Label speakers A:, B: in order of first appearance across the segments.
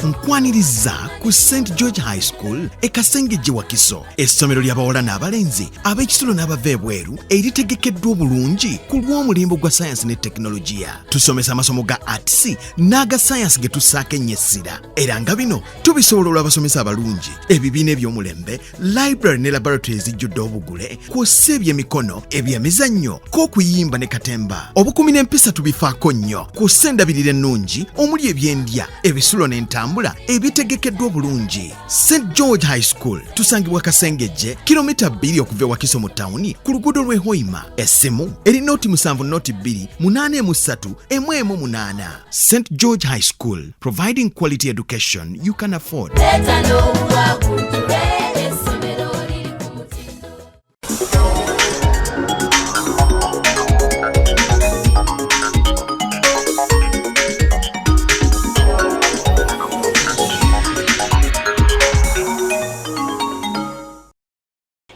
A: Nkwaniriza ku St George High School e Kasengejje, Wakiso, essomero ly'abawala n'abalenzi ab'ekisulo n'abava ebweru eritegekeddwa obulungi ku lw'omulembe gwa sayansi ne tekinologiya. Tusomesa amasomo ga arts n'aga sayansi ge tussaako ennyo essira, era nga bino tubisobola olw'abasomesa abalungi, ebibiina eby'omulembe, library ne laboratory ezijjudde obugule, kw'ossa ebyemikono, ebyemizannyo, k'okuyimba ne katemba. Obukuumi n'empisa tubifaako nnyo, kw'ossa endabirira ennungi omuli ebyendya, ebisulo n'entambula ebitegekeddwa obulungi. St George High School tusangibwa Kasengejje, kilomita 2 okuva e Wakiso mu tawuni, ku luguudo lw'e Hoima. Essimu eri 070 02 83 18. St George High School, providing quality education you can afford.
B: Leeta n'obwakujjule, essomero liri ku mutindo.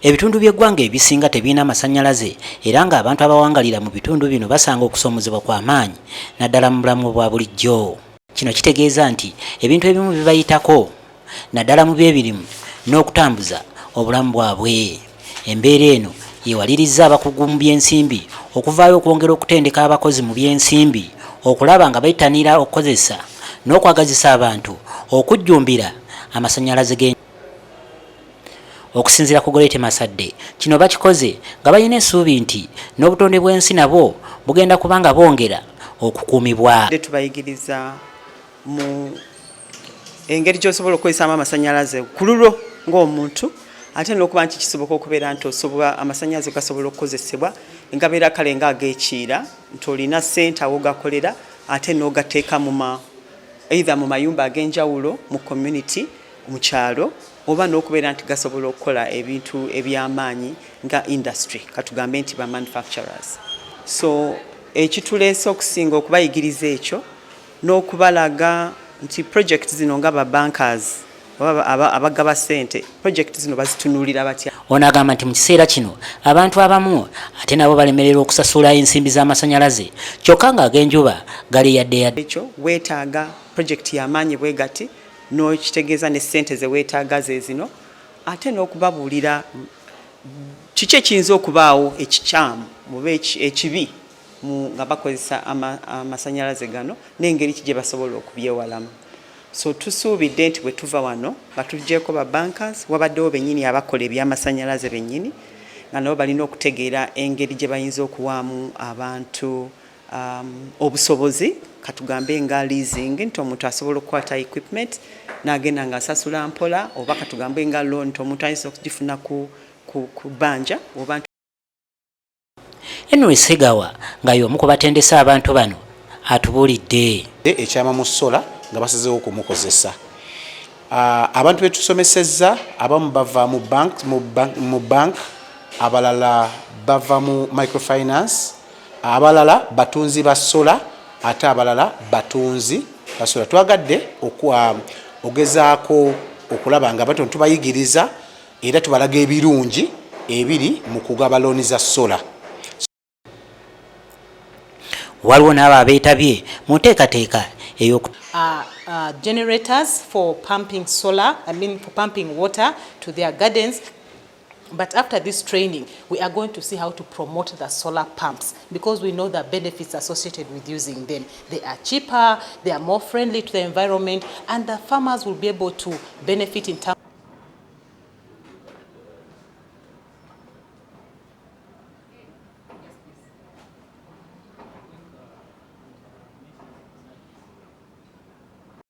C: Ebitundu by'eggwanga ebisinga tebirina masannyalaze, era ng'abantu abawangalira mu bitundu bino basanga okusoomozebwa kwa maanyi, naddala mu bulamu bwa bulijjo. Kino kitegeeza nti ebintu ebimu bibayitako, naddala mu byebirimu n'okutambuza obulamu bwabwe. Embeera eno yewalirizza abakugu mu by'ensimbi okuvaayo okwongera okutendeka abakozi mu by'ensimbi okulaba nga bettanira okukozesa n'okwagazisa abantu okujjumbira amasannyalaze ge. Okusinziira ku Goreti Masadde, kino bakikoze nga balina essuubi nti n'obutonde bw'ensi nabwo bugenda kuba nga bwongera okukuumibwa.
D: Tubayigiriza mu engeri gy'osobola okukozesaamu amasannyalaze ku lulwo ng'omuntu, ate n'okuba nti kisoboka okubeera nti osobola amasannyalaze gasobola okukozesebwa ngabeera kale ng'ag'ekiira, nti olina ssente awo gakolera, ate n'ogateeka mu ma either mu mayumba ag'enjawulo mu community, mu kyalo, oba n'okubeera nti gasobola okukola ebintu eby'amaanyi nga industry, katugambe nti ba manufacturers. So ekituleese okusinga okubayigiriza ekyo n'okubalaga nti project zino nga ba bankers oba abagaba ssente, project zino bazitunuulira batya.
C: Ono agamba nti mu kiseera kino abantu abamu ate nabo balemererwa okusasula ensimbi z'amasannyalaze, kyokka ng'ag'enjuba gali yadde yadde.
D: Ekyo weetaaga project y'amaanyi bwe gati, n'okitegeeza ne ssente ze weetaaga ze zino, ate n'okubabuulira kiki ekiyinza okubaawo ekikyamu oba ekibi nga bakozesa amasannyalaze gano n'engeri ki gye basobola okubyewalamu. So tusuubidde nti bwe tuva wano nga tugyeko ba bankers, wabaddewo bennyini abakola ebyamasannyalaze bennyini, nga nabo balina okutegeera engeri gye bayinza okuwaamu abantu obusobozi, katugambe nga leasing, nti omuntu asobola okukwata equipment n'agenda ng'asasula mpola, oba katugambe nga loan, nti omuntu ayinza okugifuna ku bbanja oba
C: Henry Segawa nga y'omu ku batendesa abantu bano atubuulidde.
E: Ekyama mu solar nga basazeewo okumukozesa. Abantu betusomesezza abamu bava mu bank, abalala bava mu microfinance, abalala batunzi ba solar, ate abalala batunzi ba solar. Twagadde ogezaako okulaba nga batono tubayigiriza era tubalaga ebirungi ebiri mu kugaba looni za solar.
C: Waliwo n'abo abeetabye mu nteekateeka ey'oku
F: generators for pumping solar, I mean for pumping water to their gardens. But after this training, we are going to see how to promote the solar pumps because we know the benefits associated with using them. They are cheaper, they are more friendly to the environment, and the farmers will be able to benefit in terms